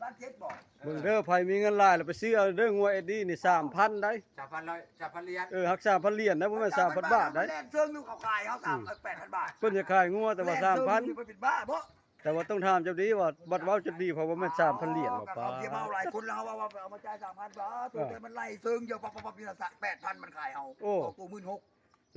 ລ້ານເຈັດບໍ? ເບິ່ງເດີ ໃຜມີເງິນຫຼາຍລະໄປຊື້ເອົາເດີ ງົວເອັດດີນີ້ສາມພັນໄດ໋ ສາມພັນຮ້ອຍ ສາມພັນຫຼຽນ ເອີ ຮັກສາມພັນຫຼຽນໄດ�.ບໍ່ແມ່ນສາມພັນບາດໄດ໋ ແລ່ນເຊິ່ງຢູ່ ເຂົາຂາຍເຮົາສາມ ເອີ ແປດພັນບາດ ເພິ່ນຈະຂາຍງົວແຕ່ວ່າສາມພັນ ແລ່ນເຊິ່ງຢູ່ ເພິ່ນເປັນບ້າບໍ? ແຕ່ວ່າຕ້ອງຖາມເຈົ້າດີວ່າ ບັດເວົ້າເຈົ້າດີ ເພາະວ່າແມ່ນສາມພັນຫຼຽນ ເອົາ ປາ ເຂົາຊິມາເອົາຫຼາຍຄົນແລ້ວ ເຮົາວ່າເອົາມາຈ່າຍສາມພັນບາດ ແຕ່ມັນໄລ່ເຊິ່ງຢູ່ ປັບໆໆ ແປດພັນມັນຂາຍເຮົາ ໂອ້ ຕົວໝື່ນຫົກ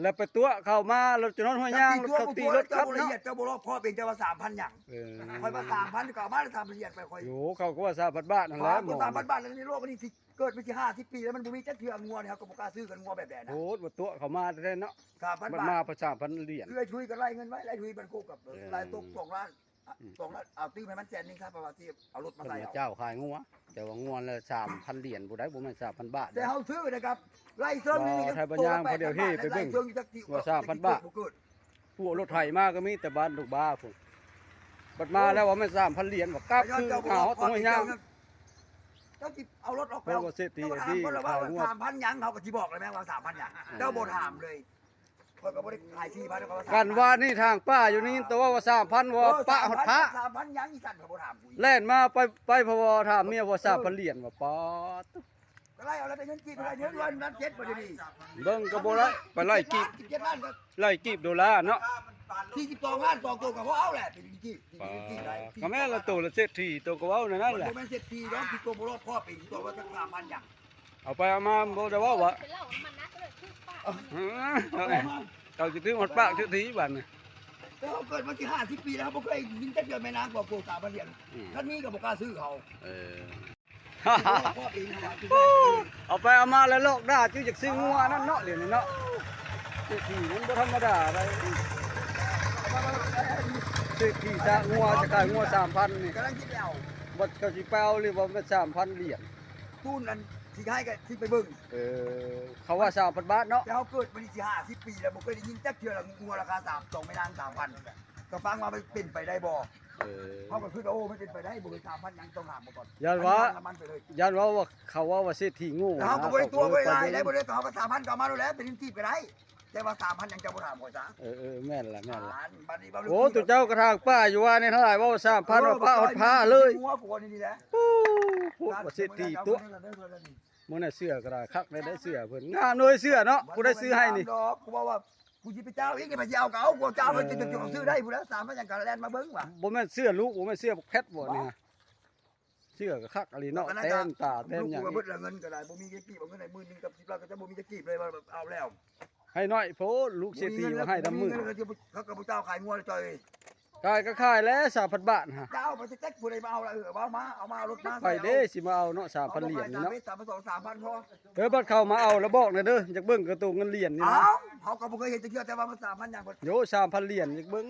ແລ້ວໄປຕົວະເຂົ້າມາ ແລ້ວຈະນອນຫ້ວຍຍາງ ເຈົ້າຕີຕົວະ ເຈົ້າບໍ່ລະອຽດ ເຈົ້າບໍ່ລອບຄອບເອງ ເຈົ້າວ່າສາມພັນຫຍັງ ເອີ ຂ້ອຍວ່າສາມພັນກໍເອົາມາ ສາມພັນຫຼຽນໄປຂ້ອຍ ໂອ້ ເຂົາກໍວ່າສາມພັນບາດຫັ້ນແຫຼະ ສາມພັນບາດ ໃນໂລກນີ້ຊິເກີດມາຊິຫ້າສິບປີແລ້ວ ມັນບໍ່ມີຈັກເທື່ອງົວນີ້ ເຮົາກໍບໍ່ກ້າຊື້ກັນງົວແບບໃດນະ ໂອ້ ມາຕົວະເຂົ້າມາແທ້ເນາະ ສາມພັນບາດ ມາສາມພັນຫຼຽນ ຄືໄອ້ຊຸຍກໍໄລ່ເງິນໄວ້ ໄອ້ຊຸຍບັນໂຄກກັບ ເອີ ໄລ່ຕົກສອງລ້ານ ອືມ ສອງລ້ານ ເອົາຕື່ມໃຫ້ມັນແສນໜຶ່ງຊະ ເພາະວ່າຊິເອົາລົດມາໃສ່ ເພິ່ນມາເຈົ້າຂາຍງົວ ແຕ່ວ່າງົວລະສາມພັນຫຼຽນພຸ້ນໃດ໋ ບໍ່ແມ່ນສາມພັນບາດ ແຕ່ເຮົາຊື້ນະຄັບ ໄລ່ເຊິ່ງນີ້ ບໍ່ ໄທບັນຍາງ ໂຕລະແປດພັນບາດ ພໍດຽວເຮໄປເບິ່ງ ໄລ່ເຊິ່ງຈັກຊິ ວ່າສາມພັນບາດ ຈັກຊິເກີດບໍ່ເກີດ ຜູ້ລົດໄຖມາກໍມີແຕ່ບ້ານດົງບ້າພຸ້ນ ບັດມາແລ້ວວ່າແມ່ນສາມພັນຫຼຽນ ວ່າກັບຄືເຮົາຕ້ອງຍ່າງ ເຈົ້າຊິເອົາລົດອອກໄປ ເພາະວ່າເສດຖີ ເຈົ້າຖາມກ່ອນລະວ່າ ສາມພັນຫຍັງ ເຮົາກໍຊິບອກແລ້ວແມ່ນວ່າສາມພັນຫຍັງ ເຈົ້າບໍ່ຖາມເລີຍ ຂ້ອຍກໍບໍ່ໄດ້ຂາຍສີ່ພັນ ເຂົາວ່າ ກັນວ່ານີ້ທາງປ້າຢູ່ນີ້ ແຕ່ວ່າສາມພັນ ວ່າ ເອີ ປະຮອດພະ ສາມພັນຫຍັງອີ່ສັນ ເຂົາບໍ່ຖາມກູ ແລ່ນມາໄປ ໄປ ເພາະວ່າຖາມເມຍວ່າສາມພັນຫຼຽນ ວ່າປາດ ກໍໄລ່ເອົາແລ້ວ ເປັນເງິນກີບ ເອີ ໄດ້ເງິນລ້ານເຈັດ ບໍ່ໄດ້ດີ ເບິ່ງກໍບໍ່ໄດ້ ໄປໄລ່ກີບ ສິບເຈັດລ້ານກໍ ໄລ່ກີບໂດລາເນາະ ສີ່ສິບສອງລ້ານ ສອງໂຕກໍບໍ່ເອົາແຫຼະ ເປັນເງິນກີບ ເປັນເງິນກີບໄດ້ ກໍແມ່ນລະ ໂຕລະເສດຖີ ໂຕກໍເວົ້າແນວນັ້ນແຫຼະ ບໍ່ແມ່ນເສດຖີດອກ ຄືໂຕບໍ່ລອບຄອບເອງ ໂຕວ່າຈັກສາມພັນຫຍັງ ເອົາໄປເອົາມາບໍ່ໄດ້ເວົ້າຫວາ ເຂົາຊິຖືກຮອດປາກເສດຖີບາດນີ້ ແຕ່ເຮົາເກີດມາຊິຫ້າສິບປີແລ້ວ ເຮົາບໍ່ເຄີຍຍິນຈັກເທື່ອແມ່ນາງບອກໂກສາມພັນຫຼຽນ ອືມ ຄັນມີກໍບໍ່ກ້າຊື້ເຂົາ ເອີ ເອົາໄປເອົາມາແລ້ວຫຼອກດ່າ ຈື່ຢາກຊື້ງົວອັນນັ້ນເນາະ ດຽວນີ້ເນາະ ເສດຖີມັນບໍ່ທຳມະດາໃດ໋ ເສດຖີຊະງົວ ຈະຂາຍງົວສາມພັນນີ້ ກຳລັງຊິໄປເອົາ ບັດເຂົາຊິໄປເອົາ ຫຼືວ່າແມ່ນສາມພັນຫຼຽນ ຕູນນັ້ນຊິໃຫ້ກໍຊິໄປເບິ່ງ ເອີ ເຂົາວ່າສາມພັນບາດເນາະ ແຕ່ເຮົາເກີດມານີ້ຊິຫ້າສິບປີແລ້ວ ບໍ່ເຄີຍໄດ້ຍິນຈັກເທື່ອລະ ງົວລາຄາສາມ ສອງແມ່ນາງສາມພັນ ກໍຟັງວ່າມັນເປັນໄປໄດ້ບໍ່ ເອີ ເຮົາກໍຄິດວ່າ ໂອ້ ມັນເປັນໄປໄດ້ບໍ່ ສາມພັນຫຍັງ ຕ້ອງຖາມເຂົາກ່ອນ ຢ້ານວ່າ ຢ້ານວ່າ ເຂົາເວົ້າວ່າເສດຖີໂງ່ ເຮົາກໍບໍ່ໄດ້ຕົວະບໍ່ໄດ້ຫຼາຍໄດ້ ບໍ່ໄດ້ ເຮົາກໍສາມພັນກໍເອົາມາໂລດແຫຼະ ເປັນເງິນກີບກໍໄດ້ ແຕ່ວ່າສາມພັນຫຍັງ ເຈົ້າບໍ່ຖາມຂ້ອຍຊະ ເອີໆ ແມ່ນລະ ແມ່ນລະ ໂອ້ ໂຕເຈົ້າກະທາງປ້າຢູ່ວ່ານີ້ ເທົ່າໃດເວົ້າສາມພັນ ວ່າປ້າຮອດພະເລີຍ ໂອ້ ພວກວ່າເສດຖີຕົວະ ມື້ນັ້ນເສື້ອກໍໄດ້ຄັກໄດ້ ເສື້ອເພິ່ນງາມເລີຍ ເສື້ອເນາະ ຜູ້ໃດຊື້ໃຫ້ນີ້ ດອກ ກູເວົ້າວ່າ ຜູ້ຊິໄປເຈົ້າອີກ ໄປເຈົ້າເອົາ ເຈົ້າເອົາ ເອີ ຈະ ຈະ ຈະ ຊື້ໄດ້ພຸ້ນແຫຼະ ສາມພັນຫຍັງກໍແລ່ນມາເບິ່ງວ່າ ບໍ່ແມ່ນເສື້ອລູກ ບໍ່ແມ່ນເສື້ອແພັດບໍ່ນີ້ ເສື້ອກໍຄັກອີ່ຫຼີເນາະ ແຕ່ງຕາແຕ່ງຫຍັງ ເບິດລະເງິນກໍໄດ້ ບໍ່ມີຈັກກີບ ເອົາເງິນໃຫ້ໝື່ນໜຶ່ງກັບສິບລ້ານ ກໍຈະບໍ່ມີຈັກກີບເລີຍ ວ່າເອົາແລ້ວ ໃຫ້ໜ້ອຍໂພດ ລູກເສດຖີວ່າໃຫ້ນຳໝື່ນ ເຂົາກໍບໍ່ເຈົ້າຂາຍງົວເລີຍ ຂາຍກໍຂາຍແຫຼະ ສາມພັນບາດຫັ້ນ ເຈົ້າໄປຈັກຜູ້ໃດມາເອົາລະ ເອີ ເວົ້າມາ ເອົາມາ ເອົາລົດມາ ໃຜເດ້ຊິມາເອົາເນາະ ສາມພັນຫຼຽນນີ້ເນາະ ສາມພັນສອງ ສາມພັນພໍ ເອີ ບັດເຂົາມາເອົາລະບອກແດ່ເດີ ຢາກເບິ່ງກະໂຕເງິນຫຼຽນນີ້ນະ ເອົ້າ ເຮົາກໍບໍ່ເຄີຍເຫັນຈັກເທື່ອ ແຕ່ວ່າມັນສາມພັນຫຍັງ ໂຢ ສາມພັນຫຼຽນ ຢາກເບິ່ງ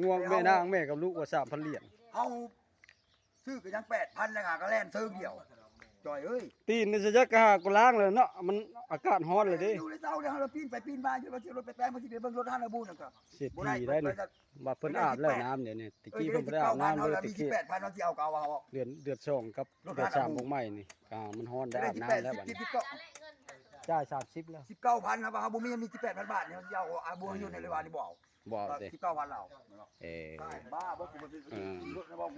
ງ່ວງແມ່ນາງແມ່ກັບລູກວ່າສາມພັນຫຼຽນ ເຮົາ ຊື້ກໍຍັງແປດພັນ ລາຄາກໍແລ່ນເຊີງດຽວ ຈອຍເອີຍ ຕີນນີ້ຊິຈັກກະຫາກູລ້າງແລ້ວເນາະ ມັນອາກາດຮ້ອນແລ້ວເດ້ ຢູ່ໃນເຊົາເດ້ ເຮົາລະປີນໄປປີນມາຢູ່ ວ່າຊິລົດໄປແປງ ວ່າຊິໄປເບິ່ງລົດຮ້ານອາບູນັ້ນກໍ ເສດຖີໄດ້ນີ້ ວ່າເພິ່ນອາບແລ້ວນ້ຳດຽວນີ້ ຕະກີ້ເພິ່ນບໍ່ໄດ້ອາບນ້ຳເລີຍ ຕະກີ້ ເອີ ເຈັດສິບເກົ້າພັນ ເຮົາຊິເອົາກໍເອົາ ເດືອນ ເດືອນສອງກັບເດືອນສາມ ຂອງໃໝ່ນີ້ ອ່າ ມັນຮ້ອນໄດ້ອາບນ້ຳແລ້ວບັດນີ້ ສິບເກົ້າ ຈ່າຍສາມສິບແລ້ວ ສິບເກົ້າພັນ ເຮົາວ່າເຮົາບໍ່ມີ ມີສິບແປດພັນບາດນີ້ ເຮົາຊິເອົາ ອ່າ ບໍ່ຢູ່ໃນເວລານີ້ບໍ່ເອົາ ບໍ່ເອົາຕິ ສິບເກົ້າພັນລາວ ເອີ ບ້າບໍ່ ກູບໍ່ຊື້ ເອີ ລົດນະບໍ່